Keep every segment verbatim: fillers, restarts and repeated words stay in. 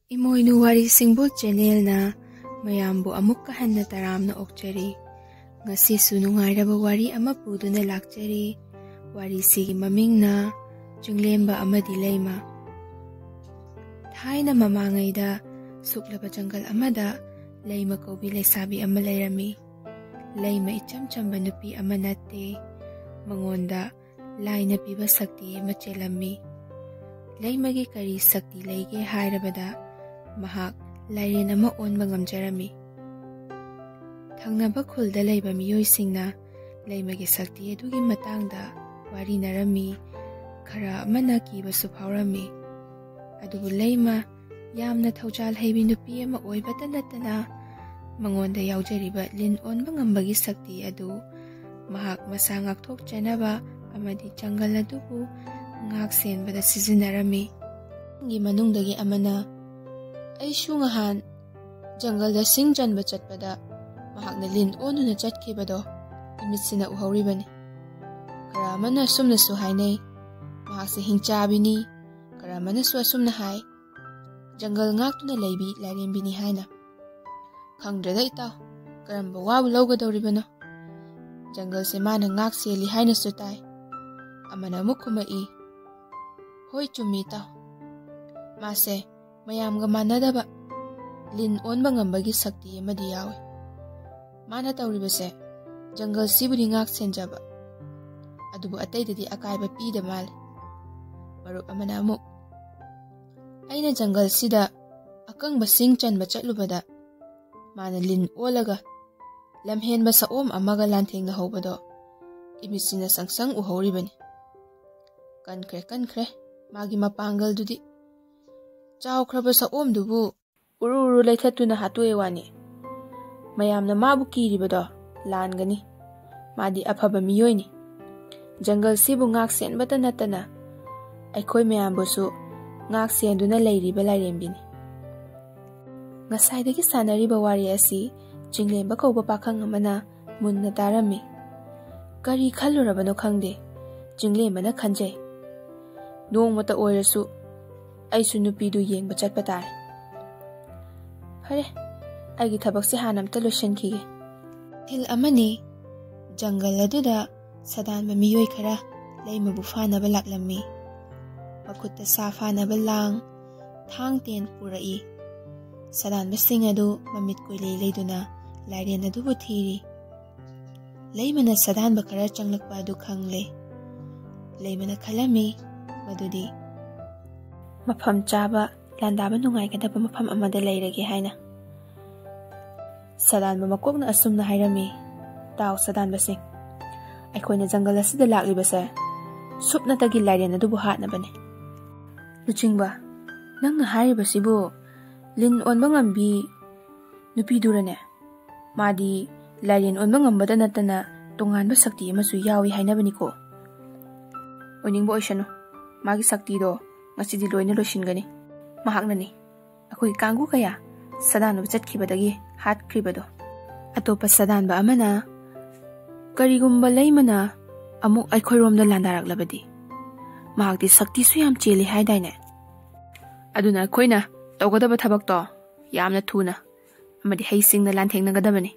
ꯏꯃꯣꯏꯅꯨ ꯋꯥꯔꯤꯁꯤꯡꯕꯨ ꯆꯦꯅꯦꯜꯅ ꯃꯌꯥꯝꯕꯨ ꯑꯃꯨꯛꯀ ꯍꯟꯅ ꯇꯔꯥꯝꯅ ꯑꯣꯛꯆꯔꯤ꯫ ꯉꯁꯤꯁꯨ ꯅꯨꯡꯉꯥꯏꯔꯕ ꯋꯥꯔꯤ ꯑꯃ ꯄꯨꯗꯨꯅ ꯂꯥꯛꯆꯔꯤ꯫ ꯋꯥꯔꯤꯁꯤꯒꯤ ꯃꯃꯤꯡꯅ ꯆꯤꯡꯂꯦꯝꯕ ꯑꯃꯗꯤ ꯂꯩꯃ꯫ ꯊꯥꯏꯅ ꯃꯃꯥꯡꯉꯩꯗ ꯁꯨꯛꯂꯕ ꯖꯪꯒꯜ ꯑꯃꯗ ꯂꯩꯃ ꯀꯧꯕꯤ ꯂꯩꯁꯥꯕꯤ ꯑꯃ ꯂꯩꯔꯝꯃꯤ꯫ ꯂꯩꯃ ꯏꯆꯝ ꯆꯝꯕ ꯅꯨꯄꯤ ꯑꯃ ꯅꯠꯇꯦ꯫ ꯃꯉꯣꯟꯗ ꯂꯥꯏꯅ ꯄꯤꯕ ꯁꯛꯇꯤ ꯑꯃ ꯆꯦꯜꯂꯝꯃꯤ꯫ ꯂꯩꯃꯒꯤ ꯀꯔꯤ ꯁꯛꯇꯤ ꯂꯩꯒꯦ ꯍꯥꯏꯔꯕꯗ, ꯃꯍꯥꯛ ꯂꯥꯏꯔꯦꯟ ꯑꯃ ꯑꯣꯟꯕ ꯉꯝꯖꯔꯝꯃꯤ꯫ ꯊꯪꯅꯕ ꯈꯨꯜꯗ ꯂꯩꯕ ꯃꯤꯑꯣꯏꯁꯤꯡꯅ ꯂꯩꯃꯒꯤ ꯁꯛꯇꯤ ꯑꯗꯨꯒꯤ ꯃꯇꯥꯡꯗ ꯋꯥꯔꯤꯅꯔꯝꯃꯤ꯫ ꯈꯔ ꯑꯃꯅ ꯀꯤꯕꯁꯨ ꯐꯥꯎꯔꯝꯃꯤ꯫ ꯑꯗꯨꯕꯨ ꯂꯩꯃ ꯌꯥꯝꯅ ꯊꯧꯖꯥꯜ ꯍꯩꯕꯤ ꯅꯨꯄꯤ ꯑꯃ ꯑꯣꯏꯕꯇ ꯅꯠꯇꯅ, ꯃꯉꯣꯟꯗ ꯌꯥꯎꯖꯔꯤꯕ ꯂꯤꯟ ꯑꯣꯟꯕ ꯉꯝꯕꯒꯤ ꯁꯛꯇꯤ ꯑꯗꯨ ꯃꯍꯥꯛ ꯃꯁꯥ ꯉꯥꯛꯊꯣꯛꯆꯅꯕ ꯑꯃꯗꯤ ꯖꯪꯒꯜ ꯑꯗꯨꯕꯨ ꯉꯥꯛ ꯁꯦꯟꯕꯗ ꯁꯤꯖꯤꯟꯅꯔꯝꯃꯤ꯫ ꯒꯤ ꯃꯅꯨꯡꯗꯒꯤ ꯑꯃꯅ, "ꯑꯩꯁꯨ ꯉꯍꯥꯟ ꯖꯪꯒꯜꯗ ꯁꯤꯡ ꯆꯟꯕ ꯆꯠꯄꯗ ꯃꯍꯥꯛꯅ ꯂꯤꯟ ꯑꯣꯟꯗꯨꯅ ꯆꯠꯈꯤꯕꯗꯣ ꯏꯃꯤꯠꯁꯤꯅ ꯎꯍꯧꯔꯤꯕꯅꯤ꯫ ꯈꯔ ꯑꯃꯅ ꯑꯁꯨꯝꯅꯁꯨ ꯍꯥꯏꯅꯩ, ꯃꯍꯥꯛꯁꯦ ꯍꯤꯡꯆꯥꯕꯤꯅꯤ, ꯈꯔ ꯑꯃꯅꯁꯨ ꯑꯁꯨꯝꯅ ꯍꯥꯏ, ꯖꯪꯒꯜ ꯉꯥꯛꯇꯨꯅ ꯂꯩꯕꯤ ꯂꯥꯏꯔꯦꯝꯕꯤꯅꯤ ꯍꯥꯏꯅ꯫ ꯈꯪꯗ꯭ꯔꯦꯗ ꯏꯇꯥꯎ, ꯀꯔꯝꯕ ꯋꯥꯕꯨ ꯂꯧꯒꯗꯧꯔꯤꯕꯅꯣ? ꯖꯪꯒꯜꯁꯦ ꯃꯥꯅ ꯉꯥꯛ ꯁꯦꯜꯂꯤ ꯍꯥꯏꯅꯁꯨ ꯇꯥꯏ꯫" ꯑꯃꯅ ꯑꯃꯨꯛ ꯈꯨꯝꯃꯛꯏ, "ꯍꯣꯏ, ꯆꯨꯝꯃꯤ ꯏꯇꯥꯎ꯫ ꯃꯥꯁꯦ ꯃꯌꯥꯝꯒ ꯃꯥꯟꯅꯗꯕ ꯂꯤꯟ ꯑꯣꯟꯕ ꯉꯝꯕꯒꯤ ꯁꯛꯇꯤ ꯑꯃꯗꯤ ꯌꯥꯎꯏ꯫ ꯃꯥꯅ ꯇꯧꯔꯤꯕꯁꯦ ꯖꯪꯒꯜꯁꯤꯕꯨꯗꯤ ꯉꯥꯛ ꯁꯦꯟꯖꯕ, ꯑꯗꯨꯕꯨ ꯑꯇꯩꯗꯗꯤ ꯑꯀꯥꯏꯕ ꯄꯤꯗ ꯃꯥꯜꯂꯦ꯫" ꯃꯔꯨꯞ ꯑꯃꯅ ꯑꯃꯨꯛ, "ꯑꯩꯅ ꯖꯪꯒꯜꯁꯤꯗ ꯑꯀꯪꯕ ꯁꯤꯡ ꯆꯟꯕ ꯆꯠꯂꯨꯕꯗ ꯃꯥꯅ ꯂꯤꯟ ꯑꯣꯜꯂꯒ ꯂꯝꯍꯦꯟꯕ ꯁꯑꯣꯝ ꯑꯃꯒ ꯂꯥꯟꯊꯦꯡꯅꯍꯧꯕꯗꯣ ꯏꯃꯤꯠꯁꯤꯅ ꯁꯪꯁꯪ ꯎꯍꯧꯔꯤꯕꯅꯤ꯫ ꯀꯟꯈ꯭ꯔꯦ, ꯀꯟꯈ꯭ꯔꯦ, ꯃꯥꯒꯤ ꯃꯄꯥꯡꯒꯜꯗꯨꯗꯤ꯫ ꯆꯥꯎꯈ꯭ꯔꯕ ꯁꯑꯣꯝꯗꯨꯕꯨ ꯎꯔꯨ ꯎꯔꯨ ꯂꯩꯊꯠꯇꯨꯅ ꯍꯥꯠꯇꯣꯛꯑꯦ ꯋꯥꯅꯤ꯫ ꯃꯌꯥꯝꯅ ꯃꯥꯕꯨ ꯀꯤꯔꯤꯕꯗꯣ ꯂꯥꯟꯒꯅꯤ꯫ ꯃꯥꯗꯤ ꯑꯐꯕ ꯃꯤꯑꯣꯏꯅꯤ꯫ ꯖꯪꯒꯜꯁꯤꯕꯨ ꯉꯥꯛ ꯁꯦꯟꯕꯇ ꯅꯠꯇꯅ ꯑꯩꯈꯣꯏ ꯃꯌꯥꯝꯕꯨꯁꯨ ꯉꯥꯛ ꯁꯦꯟꯗꯨꯅ ꯂꯩꯔꯤꯕ ꯂꯥꯏꯔꯦꯝꯕꯤꯅꯤ꯫" ꯉꯁꯥꯏꯗꯒꯤ ꯁꯥꯟꯅꯔꯤꯕ ꯋꯥꯔꯤ ꯑꯁꯤ ꯆꯤꯡꯂꯦꯝꯕ ꯀꯧꯕ ꯄꯥꯈꯪ ꯑꯃꯅ ꯃꯨꯟꯅ ꯇꯥꯔꯝꯃꯤ꯫ ꯀꯔꯤ ꯈꯜꯂꯨꯔꯕꯅꯣ ꯈꯪꯗꯦ, ꯆꯤꯡꯂꯦꯝꯕꯅ ꯈꯟꯖꯩ, "ꯅꯣꯡꯃꯇ ꯑꯣꯏꯔꯁꯨ ꯑꯩꯁꯨ ꯅꯨꯄꯤꯗꯨ ꯌꯦꯡꯕ ꯆꯠꯄ ꯇꯥꯔꯦ꯫ "ꯐꯔꯦ, ꯑꯩꯒꯤ ꯊꯕꯛꯁꯦ ꯍꯥꯟꯅ ꯑꯝꯇ ꯂꯣꯏꯁꯤꯟꯈꯤꯒꯦ"꯫ ꯅꯨꯡꯊꯤꯜ ꯑꯃꯅꯤ, ꯖꯪꯒꯜ ꯑꯗꯨꯗ ꯁꯗꯥꯟꯕ ꯃꯤꯑꯣꯏ ꯈꯔ ꯂꯩꯃꯕꯨ ꯐꯥꯅꯕ ꯂꯥꯛꯂꯝꯃꯤ꯫ ꯃꯈꯨꯠꯇ ꯁꯥ ꯐꯥꯅꯕ ꯂꯥꯡ, ꯊꯥꯡ ꯇꯦꯟ ꯄꯨꯔꯛꯏ꯫ ꯁꯗꯥꯟꯕꯁꯤꯡ ꯑꯗꯨ ꯃꯃꯤꯠ ꯀꯨꯏꯂꯩ ꯂꯩꯗꯨꯅ ꯂꯥꯏꯔꯦꯟ ꯑꯗꯨꯕꯨ ꯊꯤꯔꯤ꯫ ꯂꯩꯃꯅ ꯁꯗꯥꯟꯕ ꯈꯔ ꯆꯪꯂꯛꯄ ꯑꯗꯨ ꯈꯪꯂꯦ꯫ ꯂꯩꯃꯅ ꯈꯜꯂꯝꯃꯤ ꯃꯗꯨꯗꯤ ꯃꯐꯝ ꯆꯥꯕ, ꯂꯥꯟꯗꯥꯕ ꯅꯨꯡꯉꯥꯏꯒꯗꯕ ꯃꯐꯝ ꯑꯃꯗ ꯂꯩꯔꯒꯦ ꯍꯥꯏꯅ꯫ ꯁꯗꯥꯟꯕ ꯃꯀꯣꯛꯅ ꯑꯁꯨꯝꯅ ꯍꯥꯏꯔꯝꯃꯤ, "ꯇꯥꯎ ꯁꯗꯥꯟꯕꯁꯤꯡ, ꯑꯩꯈꯣꯏꯅ ꯖꯪꯒꯜ ꯑꯁꯤꯗ ꯂꯥꯛꯂꯤꯕꯁꯦ ꯁꯨꯞꯅꯇꯒꯤ ꯂꯥꯏꯔꯦꯟ ꯑꯗꯨꯕꯨ ꯍꯥꯠꯅꯕꯅꯤ"꯫ "ꯂꯨꯆꯤꯡꯕ, ꯅꯪꯅ ꯍꯥꯏꯔꯤꯕꯁꯤꯕꯨ ꯂꯤꯟ ꯑꯣꯟꯕ ꯉꯝꯕꯤ ꯅꯨꯄꯤꯗꯨꯔꯅꯦ? ꯃꯥꯗꯤ ꯂꯥꯏꯔꯦꯟ ꯑꯣꯟꯕ ꯉꯝꯕꯗ ꯅꯠꯇꯅ ꯇꯣꯉꯥꯟꯕ ꯁꯛꯇꯤ ꯑꯃꯁꯨ ꯌꯥꯎꯏ ꯍꯥꯏꯅꯕꯅꯤꯀꯣ"꯫ "ꯑꯣꯏꯅꯤꯡꯕ ꯑꯣꯏꯁꯅꯨ, ꯃꯥꯒꯤ ꯁꯛꯇꯤꯗꯣ ꯉꯁꯤꯗꯤ ꯂꯣꯏꯅ ꯂꯣꯏꯁꯤꯟꯒꯅꯤ꯫ ꯃꯍꯥꯛꯅꯅꯤ ꯑꯩꯈꯣꯏ ꯀꯥꯡꯕꯨ ꯀꯌꯥ ꯁꯗꯥꯟꯕ ꯆꯠꯈꯤꯕꯗꯒꯤ ꯍꯥꯠꯈ꯭ꯔꯤꯕꯗꯣ"꯫ ꯑꯇꯣꯞꯄ ꯁꯗꯥꯟꯕ ꯑꯃꯅ, "ꯀꯔꯤꯒꯨꯝꯕ ꯂꯩꯃꯅ ꯑꯃꯨꯛ ꯑꯩꯈꯣꯏꯔꯣꯝꯗ ꯂꯥꯟꯗꯥꯔꯛꯂꯕꯗꯤ? ꯃꯍꯥꯛꯇꯤ ꯁꯛꯇꯤꯁꯨ ꯌꯥꯝ ꯆꯦꯜꯂꯤ ꯍꯥꯏꯗꯥꯏꯅꯦ? ꯑꯗꯨꯅ ꯑꯩꯈꯣꯏꯅ ꯇꯧꯒꯗꯕ ꯊꯕꯛꯇꯣ ꯌꯥꯝꯅ ꯊꯨꯅ ꯑꯃꯗꯤ ꯍꯩꯁꯤꯡꯅ ꯂꯥꯟꯊꯦꯡꯅꯒꯗꯕꯅꯤ꯫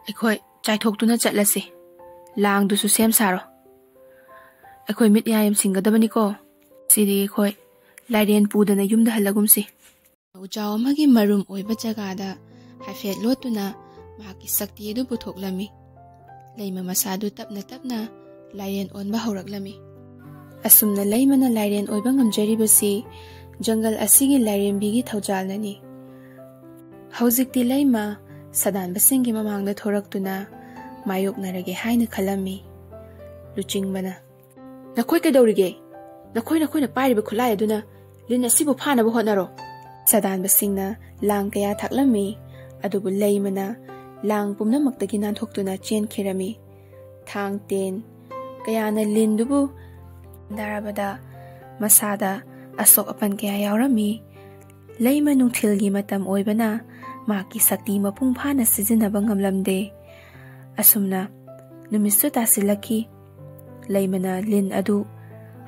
ꯑꯩꯈꯣꯏ ꯆꯥꯏꯊꯣꯛꯇꯨꯅ ꯆꯠꯂꯁꯤ꯫ ꯂꯥꯡꯗꯨꯁꯨ ꯁꯦꯝ ꯁꯥꯔꯣ꯫ ꯑꯩꯈꯣꯏ ꯃꯤꯠ ꯌꯥꯝ ꯁꯤꯡꯒꯗꯕꯅꯤꯀꯣ꯫ ꯁꯤꯗꯤ ꯑꯩꯈꯣꯏ ꯂꯥꯏꯔꯦꯟ ꯄꯨꯗꯅ ꯌꯨꯝꯗ ꯍꯜꯂꯒꯨꯝꯁꯤ"꯫ ꯎꯖꯥꯎ ꯑꯃꯒꯤ ꯃꯔꯨꯝ ꯑꯣꯏꯕ ꯖꯒꯥꯗ ꯍꯥꯏꯐꯦꯠ ꯂꯣꯠꯇꯨꯅ ꯃꯍꯥꯛꯀꯤ ꯁꯛꯇꯤ ꯑꯗꯨ ꯄꯨꯊꯣꯛꯂꯝꯃꯤ꯫ ꯂꯩꯃ ꯃꯁꯥꯗꯨ ꯇꯞꯅ ꯇꯞꯅ ꯂꯥꯏꯔꯦꯟ ꯑꯣꯟꯕ ꯍꯧꯔꯛꯂꯝꯃꯤ꯫ ꯑꯁꯨꯝꯅ ꯂꯩꯃꯅ ꯂꯥꯏꯔꯦꯟ ꯑꯣꯏꯕ ꯉꯝꯖꯔꯤꯕꯁꯤ ꯖꯪꯒꯜ ꯑꯁꯤꯒꯤ ꯂꯥꯏꯔꯦꯝꯕꯤꯒꯤ ꯊꯧꯖꯥꯜꯅꯅꯤ꯫ ꯍꯧꯖꯤꯛꯇꯤ ꯂꯩꯃ ꯁꯗꯥꯟꯕꯁꯤꯡꯒꯤ ꯃꯃꯥꯡꯗ ꯊꯣꯔꯛꯇꯨꯅ ꯃꯥꯌꯣꯛꯅꯔꯒꯦ ꯍꯥꯏꯅ ꯈꯜꯂꯝꯃꯤ꯫ ꯂꯨꯆꯤꯡꯕꯅ, "ꯅꯈꯣꯏ ꯀꯩꯗꯧꯔꯤꯒꯦ? ꯅꯈꯣꯏ, ꯅꯈꯣꯏꯅ ꯄꯥꯏꯔꯤꯕ ꯈꯨꯠꯂꯥꯏ ꯑꯗꯨꯅ ꯂꯤꯟ ꯑꯁꯤꯕꯨ ꯐꯥꯅꯕ ꯍꯣꯠꯅꯔꯣ"꯫ ꯁꯗꯥꯟꯕꯁꯤꯡꯅ ꯂꯥꯡ ꯀꯌꯥ ꯊꯥꯛꯂꯝꯃꯤ, ꯑꯗꯨꯕꯨ ꯂꯩꯃꯅ ꯂꯥꯡ ꯄꯨꯝꯅꯃꯛꯇꯒꯤ ꯅꯥꯟꯊꯣꯛꯇꯨꯅ ꯆꯦꯟꯈꯤꯔꯝꯃꯤ꯫ ꯊꯥꯡ ꯇꯦꯟ ꯀꯌꯥꯅ ꯂꯤꯟꯗꯨꯕꯨ ꯂꯥꯟꯗꯥꯔꯕꯗ ꯃꯁꯥꯗ ꯑꯁꯣꯛ ꯑꯄꯟ ꯀꯌꯥ ꯌꯥꯎꯔꯝꯃꯤ꯫ ꯂꯩꯃ ꯅꯨꯡꯊꯤꯜꯒꯤ ꯃꯇꯝ ꯑꯣꯏꯕꯅ ꯃꯍꯥꯛꯀꯤ ꯁꯛꯇꯤ ꯃꯄꯨꯡ ꯐꯥꯅ ꯁꯤꯖꯤꯟꯅꯕ ꯉꯝꯂꯝꯗꯦ꯫ ꯑꯁꯨꯝꯅ ꯅꯨꯃꯤꯠꯁꯨ ꯇꯥꯁꯤꯜꯂꯛꯈꯤ꯫ ꯂꯩꯃꯅ ꯂꯤꯟ ꯑꯗꯨ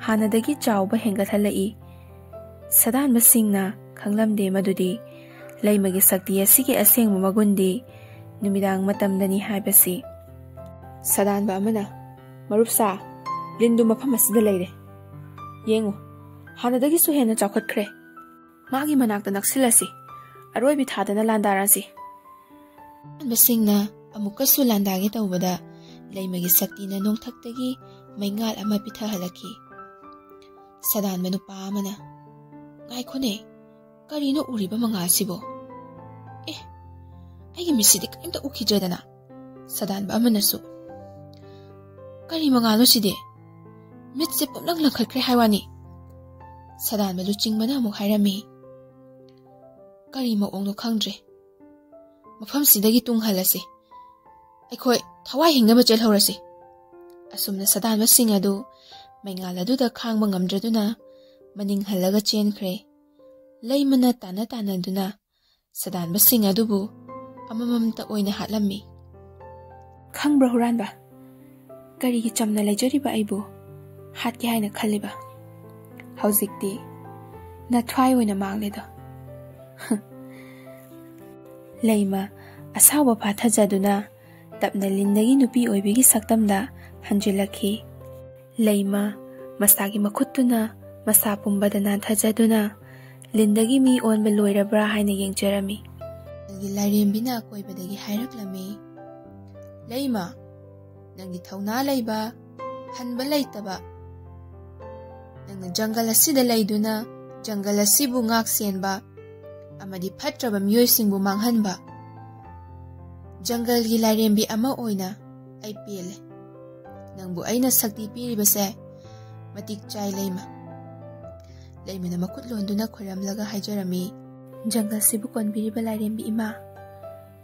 ꯍꯥꯟꯅꯗꯒꯤ ꯆꯥꯎꯕ ꯍꯦꯟꯒꯠꯍꯜꯂꯛꯏ꯫ ꯁꯗꯥꯟꯕꯁꯤꯡꯅ ꯈꯪꯂꯝꯗꯦ ꯃꯗꯨꯗꯤ ꯂꯩꯃꯒꯤ ꯁꯛꯇꯤ ꯑꯁꯤꯒꯤ ꯑꯁꯦꯡꯕ ꯃꯒꯨꯟꯗꯤ ꯅꯨꯃꯤꯗꯥꯡ ꯃꯇꯝꯗꯅꯤ ꯍꯥꯏꯕꯁꯤ꯫ ꯁꯗꯥꯟꯕ ꯑꯃꯅ, "ꯃꯔꯨꯞꯁꯥ, ꯂꯤꯟꯗꯨ ꯃꯐꯝ ꯑꯁꯤꯗ ꯂꯩꯔꯦ꯫ ꯌꯦꯡꯉꯨ, ꯍꯥꯟꯅꯗꯒꯤꯁꯨ ꯍꯦꯟꯅ ꯆꯥꯎꯈꯠꯈ꯭ꯔꯦ꯫ ꯃꯥꯒꯤ ꯃꯅꯥꯛꯇ ꯅꯛꯁꯤꯜꯂꯁꯤ꯫ ꯑꯔꯣꯏꯕꯤ ꯊꯥꯗꯅ ꯂꯥꯟꯗꯥꯔꯁꯤ꯫" ꯑꯍꯥꯟꯕꯁꯤꯡꯅ ꯑꯃꯨꯛꯀꯁꯨ ꯂꯥꯟꯗꯥꯒꯦ ꯇꯧꯕꯗ, ꯂꯩꯃꯒꯤ ꯁꯛꯇꯤꯅ ꯅꯣꯡꯊꯛꯇꯒꯤ ꯃꯩꯉꯥꯜ ꯑꯃ ꯄꯤꯊꯍꯜꯂꯛꯈꯤ꯫ ꯁꯗꯥꯟꯕ ꯅꯨꯄꯥ ꯑꯃꯅ, "ꯉꯥꯏꯈꯣꯅꯦ, ꯀꯔꯤꯅꯣ ꯎꯔꯤꯕ ꯃꯉꯥꯜꯁꯤꯕꯣ? ꯑꯦ, ꯑꯩꯒꯤ ꯃꯤꯠꯁꯤꯗꯤ ꯀꯔꯤꯝꯇ ꯎꯈꯤꯗ꯭ꯔꯦꯗꯅ꯫" ꯁꯗꯥꯟꯕ ꯑꯃꯅꯁꯨ, "ꯀꯔꯤ ꯃꯉꯥꯜꯅꯣ ꯁꯤꯗꯤ? ꯃꯤꯠꯁꯦ ꯄꯨꯝꯂꯪ ꯂꯪꯈꯠꯈ꯭ꯔꯦ ꯍꯥꯏ ꯋꯥꯅꯤ꯫" ꯁꯗꯥꯟꯕ ꯂꯨꯆꯤꯡꯕꯅ ꯑꯃꯨꯛ ꯍꯥꯏꯔꯝꯃꯤ, "ꯀꯔꯤ ꯃꯑꯣꯡꯅꯣ ꯈꯪꯗ꯭ꯔꯦ꯫ ꯃꯐꯝꯁꯤꯗꯒꯤ ꯇꯨꯡ ꯍꯜꯂꯁꯤ꯫ ꯑꯩꯈꯣꯏ ꯊꯋꯥꯏ ꯍꯤꯡꯅꯕ ꯆꯦꯜꯍꯧꯔꯁꯤ꯫" ꯑꯁꯨꯝꯅ ꯁꯗꯥꯟꯕꯁꯤꯡ ꯑꯗꯨ ꯃꯩꯉꯥꯜ ꯑꯗꯨꯗ ꯈꯥꯡꯕ ꯉꯝꯗ꯭ꯔꯗꯨꯅ ꯃꯅꯤꯡ ꯍꯜꯂꯒ ꯆꯦꯟꯈ꯭ꯔꯦ꯫ ꯂꯩꯃꯅ ꯇꯥꯟꯅ ꯇꯥꯟꯅꯗꯨꯅ ꯁꯗꯥꯟꯕꯁꯤꯡ ꯑꯗꯨꯕꯨ ꯑꯃꯃꯝꯇ ꯑꯣꯏꯅ ꯍꯥꯠꯂꯝꯃꯤ꯫ "ꯈꯪꯕ꯭ꯔꯥ ꯍꯨꯔꯥꯟꯕ, ꯀꯔꯤꯒꯤ ꯆꯝꯅ ꯂꯩꯖꯔꯤꯕ ꯑꯩꯕꯨ ꯍꯥꯠꯀꯦ ꯍꯥꯏꯅ ꯈꯜꯂꯤꯕ? ꯍꯧꯖꯤꯛꯇꯤ ꯅꯊ꯭ꯋꯥꯏ ꯑꯣꯏꯅ ꯃꯥꯡꯂꯦꯗꯣ꯫" ꯂꯩꯃ ꯑꯁꯥꯎꯕ ꯐꯥꯊꯖꯗꯨꯅ ꯇꯞꯅ ꯂꯤꯟꯗꯒꯤ ꯅꯨꯄꯤ ꯑꯣꯏꯕꯤꯒꯤ ꯁꯛꯇꯝꯗ ꯍꯟꯖꯤꯜꯂꯛꯈꯤ꯫ ꯂꯩꯃ ꯃꯁꯥꯒꯤ ꯃꯈꯨꯠꯇꯨꯅ ꯃꯁꯥ ꯄꯨꯝꯕꯗ ꯅꯥꯟꯊꯖꯗꯨꯅ ꯂꯤꯟꯗꯒꯤ ꯃꯤ ꯑꯣꯟꯕ ꯂꯣꯏꯔꯕ꯭ꯔꯥ ꯍꯥꯏꯅ ꯌꯦꯡꯖꯔꯝꯃꯤ꯫ ꯂꯥꯏꯔꯦꯝꯕꯤꯅ ꯑꯀꯣꯏꯕꯗꯒꯤ ꯍꯥꯏꯔꯛꯂꯝꯃꯤ, "ꯂꯩꯃ, ꯅꯪꯒꯤ ꯊꯧꯅꯥ ꯂꯩꯕ, ꯍꯟꯕ ꯂꯩꯇꯕ, ꯅꯪꯅ ꯖꯪꯒꯜ ꯑꯁꯤꯗ ꯂꯩꯗꯨꯅ ꯖꯪꯒꯜ ꯑꯁꯤꯕꯨ ꯉꯥꯛ ꯁꯦꯟꯕ ꯑꯃꯗꯤ ꯐꯠꯇ꯭ꯔꯕ ꯃꯤꯑꯣꯏꯁꯤꯡꯕꯨ ꯃꯥꯡꯍꯟꯕ ꯖꯪꯒꯜꯒꯤ ꯂꯥꯏꯔꯦꯝꯕꯤ ꯑꯃ ꯑꯣꯏꯅ ꯑꯩ ꯄꯦꯜꯂꯦ꯫ ꯅꯪꯕꯨ ꯑꯩꯅ ꯁꯛꯇꯤ ꯄꯤꯔꯤꯕꯁꯦ ꯃꯇꯤꯛ ꯆꯥꯏ, ꯂꯩꯃ꯫" ꯂꯩꯃꯅ ꯃꯈꯨꯠ ꯂꯣꯟꯗꯨꯅ ꯈꯣꯏꯔꯝꯂꯒ ꯍꯥꯏꯖꯔꯝꯃꯤ, "ꯖꯪꯒꯜꯁꯤꯕꯨ ꯀꯣꯟꯕꯤꯔꯤꯕ ꯂꯥꯏꯔꯦꯝꯕꯤ ꯏꯃꯥ,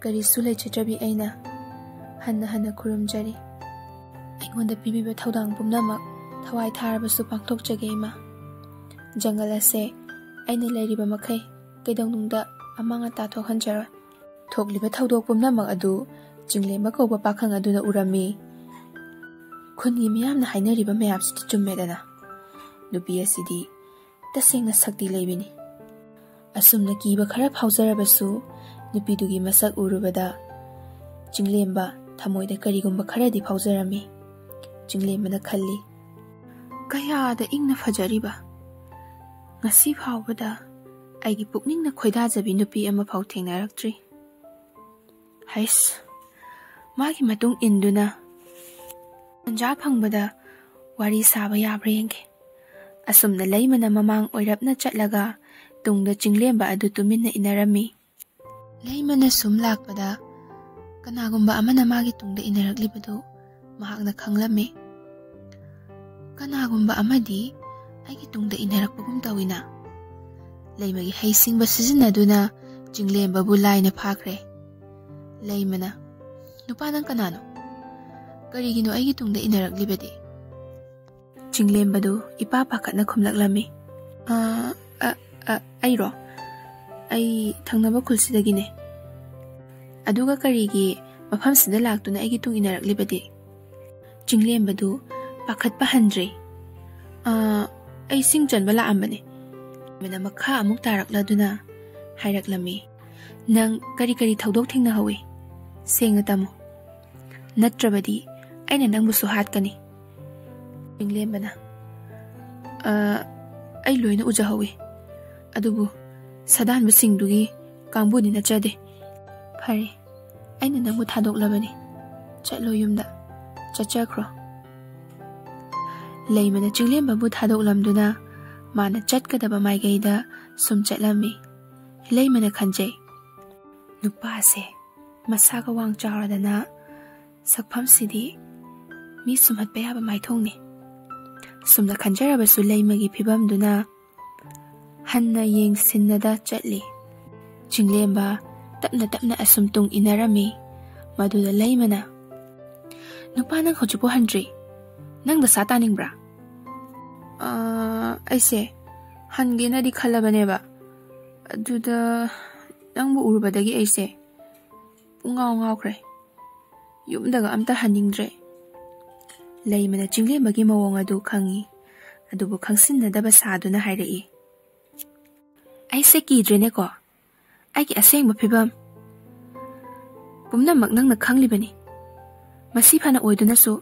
ꯀꯔꯤꯁꯨ ꯂꯩꯖꯗ꯭ꯔꯕꯤ ꯑꯩꯅ ꯍꯟꯅ ꯍꯟꯅ ꯈꯨꯔꯨꯝꯖꯔꯤ꯫ ꯑꯩꯉꯣꯟꯗ ꯄꯤꯕꯤꯕ ꯊꯧꯗꯥꯡ ꯄꯨꯝꯅꯃꯛ ꯊꯋꯥꯏ ꯊꯥꯔꯕꯁꯨ ꯄꯥꯡꯊꯣꯛꯆꯒꯦ ꯏꯃꯥ꯫ ꯖꯪꯒꯜ ꯑꯁꯦ ꯑꯩꯅ ꯂꯩꯔꯤꯕ ꯃꯈꯩ ꯀꯩꯗꯧꯅꯨꯡꯗ ꯑꯃꯥꯡ ꯑꯇꯥ ꯊꯣꯛꯍꯟꯖꯔꯣꯏ꯫" ꯊꯣꯛꯂꯤꯕ ꯊꯧꯗꯣꯛ ꯄꯨꯝꯅꯃꯛ ꯑꯗꯨ ꯆꯤꯡꯂꯦꯝꯕ ꯀꯧꯕ ꯄꯥꯈꯪ ꯑꯗꯨꯅ ꯎꯔꯝꯃꯤ꯫ ꯈꯨꯟꯒꯤ ꯃꯤꯌꯥꯝꯅ ꯍꯥꯏꯅꯔꯤꯕ ꯃꯌꯥꯝꯁꯤꯗꯤ ꯆꯨꯝꯃꯦꯗꯅ꯫ ꯅꯨꯄꯤ ꯑꯁꯤꯗꯤ ꯇꯁꯦꯡꯅ ꯁꯛꯇꯤ ꯂꯩꯕꯤꯅꯤ꯫ ꯑꯁꯨꯝꯅ ꯀꯤꯕ ꯈꯔ ꯐꯥꯎꯖꯔꯕꯁꯨ, ꯅꯨꯄꯤꯗꯨꯒꯤ ꯃꯁꯛ ꯎꯔꯨꯕꯗ ꯆꯤꯡꯂꯦꯝꯕ ꯊꯃꯣꯏꯗ ꯀꯔꯤꯒꯨꯝꯕ ꯈꯔꯗꯤ ꯐꯥꯎꯖꯔꯝꯃꯤ꯫ ꯆꯤꯡꯂꯦꯝꯕꯅ ꯈꯜꯂꯤ, "ꯀꯌꯥꯗ ꯏꯪꯅ ꯐꯖꯔꯤꯕ! ꯉꯁꯤ ꯐꯥꯎꯕꯗ ꯑꯩꯒꯤ ꯄꯨꯛꯅꯤꯡꯅ ꯈꯣꯏꯗꯥꯖꯕꯤ ꯅꯨꯄꯤ ꯑꯃꯐꯥꯎ ꯊꯦꯡꯅꯔꯛꯇ꯭ꯔꯤ꯫ ꯍꯩꯁ, ꯃꯥꯒꯤ ꯃꯇꯨꯡ ꯏꯟꯗꯨꯅ ꯇꯟꯖꯥ ꯐꯪꯕꯗ ꯋꯥꯔꯤ ꯁꯥꯕ ꯌꯥꯕ꯭ꯔꯥ ꯌꯦꯡꯒꯦ꯫" ꯑꯁꯨꯝꯅ ꯂꯩꯃꯅ ꯃꯃꯥꯡ ꯑꯣꯏꯔꯞꯅ ꯆꯠꯂꯒ ꯇꯨꯡꯗ ꯆꯤꯡꯂꯦꯝꯕ ꯑꯗꯨ ꯇꯨꯃꯤꯟꯅ ꯏꯟꯅꯔꯝꯃꯤ꯫ ꯂꯩꯃꯅ ꯁꯨꯝ ꯂꯥꯛꯄꯗ ꯀꯅꯥꯒꯨꯝꯕ ꯑꯃꯅ ꯃꯥꯒꯤ ꯇꯨꯡꯗ ꯏꯟꯅꯔꯛꯂꯤꯕꯗꯨ ꯃꯍꯥꯛꯅ ꯈꯪꯂꯝꯃꯤ꯫ "ꯀꯅꯥꯒꯨꯝꯕ ꯑꯃꯗꯤ ꯑꯩꯒꯤ ꯇꯨꯡꯗ ꯏꯟꯅꯔꯛꯄꯒꯨꯝ ꯇꯧꯏꯅ꯫" ꯂꯩꯃꯒꯤ ꯍꯩꯁꯤꯡꯕ ꯁꯤꯖꯤꯟꯅꯗꯨꯅ ꯆꯤꯡꯂꯦꯝꯕꯕꯨ ꯂꯥꯏꯅ ꯐꯥꯈ꯭ꯔꯦ꯫ ꯂꯩꯃꯅ, "ꯅꯨꯄꯥ, ꯅꯪ ꯀꯅꯥꯅꯣ? ꯀꯔꯤꯒꯤꯅꯣ ꯑꯩꯒꯤ ꯇꯨꯡꯗ ꯏꯟꯅꯔꯛꯂꯤꯕꯗꯤ?" ꯆꯤꯡꯂꯦꯝꯕꯗꯨ ꯏꯄꯥ ꯄꯥꯈꯠꯅ ꯈꯨꯝꯂꯛꯂꯝꯃꯤ꯫ "ꯑ, ꯑ, ꯑ, ꯑꯩꯔꯣ? ꯑꯩ ꯊꯪꯅꯕ ꯈꯨꯜꯁꯤꯗꯒꯤꯅꯦ꯫ ꯑꯗꯨꯒ ꯀꯔꯤꯒꯤ ꯃꯐꯝꯁꯤꯗ ꯂꯥꯛꯇꯨꯅ ꯑꯩꯒꯤ ꯇꯨꯡ ꯏꯟꯅꯔꯛꯂꯤꯕꯗꯤ?" ꯆꯤꯡꯂꯦꯝꯕꯗꯨ ꯄꯥꯈꯠꯄ ꯍꯟꯗ꯭ꯔꯤ꯫ "ꯑ, ꯑꯩ ꯁꯤꯡ ꯆꯟꯕ ꯂꯥꯛꯑꯝꯕꯅꯦ꯫" ꯃꯦꯗꯥꯝ ꯃꯈꯥ ꯑꯃꯨꯛ ꯇꯥꯔꯛꯂꯗꯨꯅ ꯍꯥꯏꯔꯛꯂꯝꯃꯤ, "ꯅꯪ ꯀꯔꯤ ꯀꯔꯤ ꯊꯧꯗꯣꯛ ꯊꯦꯡꯅꯍꯧꯏ? ꯁꯦꯡꯅ ꯇꯝꯃꯨ꯫ ꯅꯠꯇ꯭ꯔꯕꯗꯤ ꯑꯩꯅ ꯅꯪꯕꯨꯁꯨ ꯍꯥꯠꯀꯅꯤ꯫" ꯆꯤꯡꯂꯦꯝꯕꯅ, "ꯑ, ꯑꯩ ꯂꯣꯏꯅ ꯎꯖꯍꯧꯏ꯫ ꯑꯗꯨꯕꯨ ꯁꯥꯗꯥꯟꯕꯁꯤꯡꯗꯨꯒꯤ ꯀꯥꯡꯕꯨꯗꯤ ꯅꯠꯆꯗꯦ꯫" "ꯐꯔꯦ, ꯑꯩꯅ ꯅꯪꯕꯨ ꯊꯥꯗꯣꯛꯂꯕꯅꯤ꯫ ꯆꯠꯂꯣ ꯌꯨꯝꯗ꯫ ꯆꯠꯆꯈ꯭ꯔꯣ꯫" ꯂꯩꯃꯅ ꯆꯤꯡꯂꯦꯝꯕꯕꯨ ꯊꯥꯗꯣꯛꯂꯝꯗꯨꯅ ꯃꯥꯅ ꯆꯠꯀꯗꯕ ꯃꯥꯏꯀꯩꯗ ꯁꯨꯝ ꯆꯠꯂꯝꯃꯤ꯫ ꯂꯩꯃꯅ ꯈꯟꯖꯩ, "ꯅꯨꯄꯥꯁꯦ ꯃꯁꯥꯒ ꯋꯥꯡ ꯆꯥꯎꯔꯗꯅ ꯁꯛꯐꯝꯁꯤꯗꯤ ꯃꯤ ꯁꯨꯝꯍꯠꯄ ꯌꯥꯕ ꯃꯥꯏꯊꯣꯡꯅꯤ꯫" ꯁꯨꯝꯅ ꯈꯟꯖꯔꯕꯁꯨ ꯂꯩꯃꯒꯤ ꯐꯤꯕꯝꯗꯨꯅ ꯍꯟꯅ ꯌꯦꯡꯁꯤꯟꯅꯗ ꯆꯠꯂꯤ꯫ ꯆꯤꯡꯂꯦꯝꯕ ꯇꯞꯅ ꯇꯞꯅ ꯑꯁꯨꯝ ꯇꯨꯡ ꯏꯟꯅꯔꯝꯃꯤ꯫ ꯃꯗꯨꯗ ꯂꯩꯃꯅ, "ꯅꯨꯄꯥ, ꯅꯪ ꯍꯧꯖꯤꯛꯄꯨ ꯍꯟꯗ꯭ꯔꯤ? ꯅꯪ ꯗꯁꯥ ꯇꯥꯅꯤꯡꯕ꯭ꯔꯥ?" "ꯑ, ꯑꯩꯁꯦ ꯍꯟꯒꯦꯅꯗꯤ ꯈꯜꯂꯕꯅꯦꯕ꯫ ꯑꯗꯨꯗ ꯅꯪꯕꯨ ꯎꯔꯨꯕꯗꯒꯤ ꯑꯩꯁꯦ ꯄꯨꯡꯉꯥꯎ ꯉꯥꯎꯈ꯭ꯔꯦ꯫ ꯌꯨꯝꯗꯒ ꯑꯝꯇ ꯍꯟꯅꯤꯡꯗ꯭ꯔꯦ꯫" ꯂꯩꯃꯅ ꯆꯤꯡꯂꯦꯝꯕꯒꯤ ꯃꯑꯣꯡ ꯑꯗꯨ ꯈꯪꯏ, ꯑꯗꯨꯕꯨ ꯈꯪꯁꯤꯟꯅꯗꯕ ꯁꯥꯗꯨꯅ ꯍꯥꯏꯔꯛꯏ, ꯑꯩꯁꯦ ꯀꯤꯗ꯭ꯔꯦꯅꯦꯀꯣ? ꯑꯩꯒꯤ ꯑꯁꯦꯡꯕ ꯐꯤꯕꯝ ꯄꯨꯝꯅꯃꯛ ꯅꯪꯅ ꯈꯪꯂꯤꯕꯅꯤ꯫ ꯃꯁꯤ ꯐꯅ ꯑꯣꯏꯗꯨꯅꯁꯨ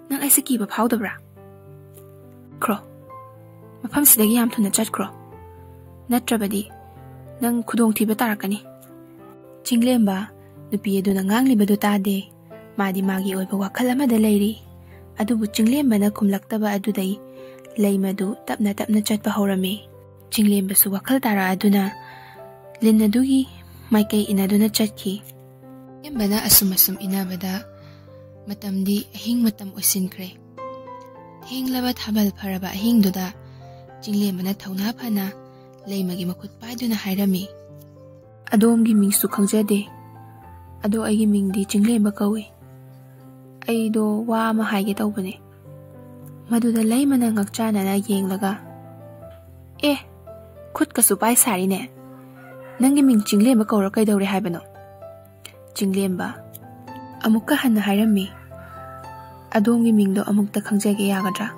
ꯅꯪ ꯑꯩꯁꯦ ꯀꯤꯕ ꯐꯥꯎꯗꯕ꯭ꯔꯥ? ꯈ꯭ꯔꯣ, ꯃꯐꯝꯁꯤꯗꯒꯤ ꯌꯥꯝ ꯊꯨꯅ ꯆꯠꯈ꯭ꯔꯣ, ꯅꯠꯇ꯭ꯔꯕꯗꯤ ꯅꯪ ꯈꯨꯗꯣꯡꯊꯤꯕ ꯇꯥꯔꯛꯀꯅꯤ꯫ ꯆꯤꯡꯂꯦꯝꯕ ꯅꯨꯄꯤ ꯑꯗꯨꯅ ꯉꯥꯡꯂꯤꯕꯗꯨ ꯇꯥꯗꯦ꯫ ꯃꯥꯗꯤ ꯃꯥꯒꯤ ꯑꯣꯏꯕ ꯋꯥꯈꯜ ꯑꯃꯗ ꯂꯩꯔꯤ꯫ ꯑꯗꯨꯕꯨ ꯆꯤꯡꯂꯦꯝꯕꯅ ꯈꯨꯝꯂꯛꯇꯕ ꯑꯗꯨꯗꯩ ꯂꯩꯃꯗꯨ ꯇꯞꯅ ꯇꯞꯅ ꯆꯠꯄ ꯍꯧꯔꯝꯃꯤ꯫ ꯆꯤꯡꯂꯦꯝꯕꯁꯨ ꯋꯥꯈꯜ ꯇꯥꯔꯛꯑꯗꯨꯅ ꯂꯤꯟ ꯑꯗꯨꯒꯤ ꯃꯥꯏꯀꯩ ꯏꯟꯅꯗꯨꯅ ꯆꯠꯈꯤ꯫ ꯆꯤꯡꯂꯦꯝꯕꯅ ꯑꯁꯨꯝ ꯑꯁꯨꯝ ꯏꯟꯅꯕꯗ ꯃꯇꯝꯗꯤ ꯑꯍꯤꯡ ꯃꯇꯝ ꯑꯣꯏꯁꯤꯟꯈ꯭ꯔꯦ꯫ ꯊꯦꯡꯂꯕ ꯊꯥꯕꯜ ꯐꯔꯕ ꯑꯍꯤꯡꯗꯨꯗ ꯆꯤꯡꯂꯦꯝꯕꯅ ꯊꯧꯅꯥ ꯐꯅ ꯂꯩꯃꯒꯤ ꯃꯈꯨꯠ ꯄꯥꯏꯗꯨꯅ ꯍꯥꯏꯔꯝꯃꯤ, "ꯑꯗꯣꯝꯒꯤ ꯃꯤꯡꯁꯨ ꯈꯪꯖꯗꯦ, ꯑꯗꯣ ꯑꯩꯒꯤ ꯃꯤꯡꯗꯤ ꯆꯤꯡꯂꯦꯝꯕ ꯀꯧꯏ꯫ ꯑꯩꯗꯣ ꯋꯥ ꯑꯃ ꯍꯥꯏꯒꯦ ꯇꯧꯕꯅꯦ꯫" ꯃꯗꯨꯗ ꯂꯩꯃꯅ ꯉꯛꯆꯥꯅꯅ ꯌꯦꯡꯂꯒ, "ꯑꯦ, ꯈꯨꯠꯀꯁꯨ ꯄꯥꯏ ꯁꯥꯔꯤꯅꯦ꯫ ꯅꯪꯒꯤ ꯃꯤꯡ ꯆꯤꯡꯂꯦꯝꯕ ꯀꯧꯔ ꯀꯩꯗꯧꯔꯦ ꯍꯥꯏꯕꯅꯣ?" ꯆꯤꯡꯂꯦꯝꯕ ꯑꯃꯨꯛꯀ ꯍꯟꯅ ꯍꯥꯏꯔꯝꯃꯤ, "ꯑꯗꯣꯝꯒꯤ ꯃꯤꯡꯗꯣ ꯑꯃꯨꯛꯇ ꯈꯪꯖꯒꯦ ꯌꯥꯒꯗ꯭ꯔꯥ?"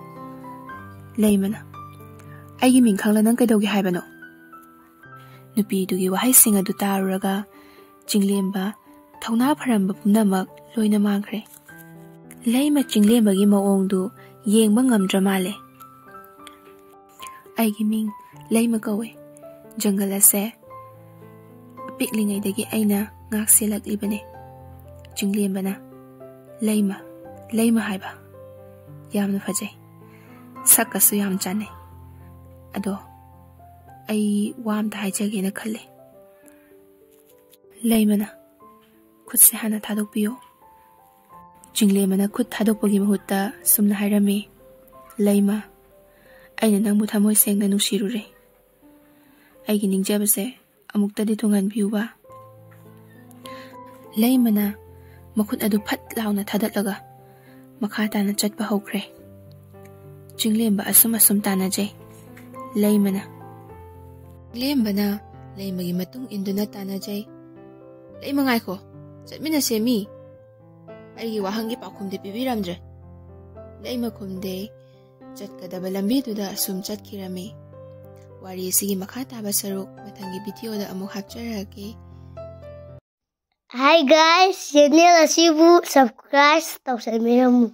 ꯂꯩꯃꯅ, "ꯑꯩꯒꯤ ꯃꯤꯡ ꯈꯪꯂ ꯅꯪ ꯀꯩꯗꯧꯒꯦ ꯍꯥꯏꯕꯅꯣ?" ꯅꯨꯄꯤꯗꯨꯒꯤ ꯋꯥꯍꯩꯁꯤꯡ ꯑꯗꯨ ꯇꯥꯔꯨꯔꯒ ꯆꯤꯡꯂꯦꯝꯕ ꯊꯧꯅꯥ ꯐꯔꯝꯕ ꯄꯨꯝꯅꯃꯛ ꯂꯣꯏꯅ ꯃꯥꯡꯈ꯭ꯔꯦ꯫ ꯂꯩꯃ ꯆꯤꯡꯂꯦꯝꯕꯒꯤ ꯃꯑꯣꯡꯗꯨ ꯌꯦꯡꯕ ꯉꯝꯗ꯭ꯔ ꯃꯥꯜꯂꯦ꯫ "ꯑꯩꯒꯤ ꯃꯤꯡ ꯂꯩꯃ ꯀꯧꯋꯦ꯫ ꯖꯪꯒꯜ ꯑꯁꯦ ꯄꯤꯛꯂꯤꯉꯩꯗꯒꯤ ꯑꯩꯅ ꯉꯥꯛ ꯁꯦꯜꯂꯛꯂꯤꯕꯅꯦ꯫" ꯆꯤꯡꯂꯦꯝꯕꯅ, "ꯂꯩꯃ, ꯂꯩꯃ ꯍꯥꯏꯕ? ꯌꯥꯝꯅ ꯐꯖꯩ꯫ ꯁꯛꯀꯁꯨ ꯌꯥꯝ ꯆꯥꯟꯅꯩ꯫ ꯑꯗꯣ ꯑꯩ ꯋꯥ ꯑꯝꯇ ꯍꯥꯏꯖꯒꯦꯅ ꯈꯜꯂꯦ꯫" ꯂꯩꯃꯅ, "ꯈꯨꯠꯁꯦ ꯍꯥꯟꯅ ꯊꯥꯗꯣꯛꯄꯤꯌꯣ꯫" ꯆꯤꯡꯂꯦꯝꯕꯅ ꯈꯨꯠ ꯊꯥꯗꯣꯛꯄꯒꯤ ꯃꯍꯨꯠꯇ ꯁꯨꯝꯅ ꯍꯥꯏꯔꯝꯃꯤ, "ꯂꯩꯃ, ꯑꯩꯅ ꯅꯪꯕꯨ ꯊꯃꯣꯏ ꯁꯦꯡꯅ ꯅꯨꯡꯁꯤꯔꯨꯔꯦ꯫ ꯑꯩꯒꯤ ꯅꯤꯡꯖꯕꯁꯦ ꯑꯃꯨꯛꯇꯗꯤ ꯊꯨꯡꯍꯟꯕꯤꯌꯨꯕ꯫" ꯂꯩꯃꯅ ꯃꯈꯨꯠ ꯑꯗꯨ ꯐꯠ ꯂꯥꯎꯅ ꯊꯥꯗꯠꯂꯒ ꯃꯈꯥ ꯇꯥꯅ ꯆꯠꯄ ꯍꯧꯈ꯭ꯔꯦ꯫ ꯆꯤꯡꯂꯦꯝꯕ ꯑꯁꯨꯝ ꯑꯁꯨꯝ ꯇꯥꯟꯅꯖꯩ꯫ ꯂꯩꯃꯅ, ꯆꯤꯡꯂꯦꯝꯕꯅ ꯂꯩꯃꯒꯤ ꯃꯇꯨꯡ ꯏꯟꯗꯨꯅ ꯇꯥꯟꯅꯖꯩ꯫ "ꯂꯩꯃ, ꯉꯥꯏꯈꯣ, ꯆꯠꯃꯤꯟꯅꯁꯦ ꯃꯤ꯫ ꯑꯩꯒꯤ ꯋꯥꯍꯪꯒꯤ ꯄꯥꯎꯈꯨꯝꯗꯤ ꯄꯤꯕꯤꯔꯝꯗ꯭ꯔꯦ꯫" ꯂꯩꯃ ꯈꯨꯝꯗꯦ꯫ ꯆꯠꯀꯗꯕ ꯂꯝꯕꯤꯗꯨꯗ ꯑꯁꯨꯝ ꯆꯠꯈꯤꯔꯝꯃꯤ꯫ ꯋꯥꯔꯤ ꯑꯁꯤꯒꯤ ꯃꯈꯥ ꯇꯥꯕ ꯁꯔꯨꯛ ꯃꯊꯪꯒꯤ ꯚꯤꯗꯤꯑꯣꯗ ꯑꯃꯨꯛ ꯍꯥꯞꯆꯔꯛꯑꯒꯦ꯫ Hi guys, channel ꯑꯁꯤꯕꯨ subscribe ꯇꯧꯁꯟꯕꯤꯔꯝꯃꯨ꯫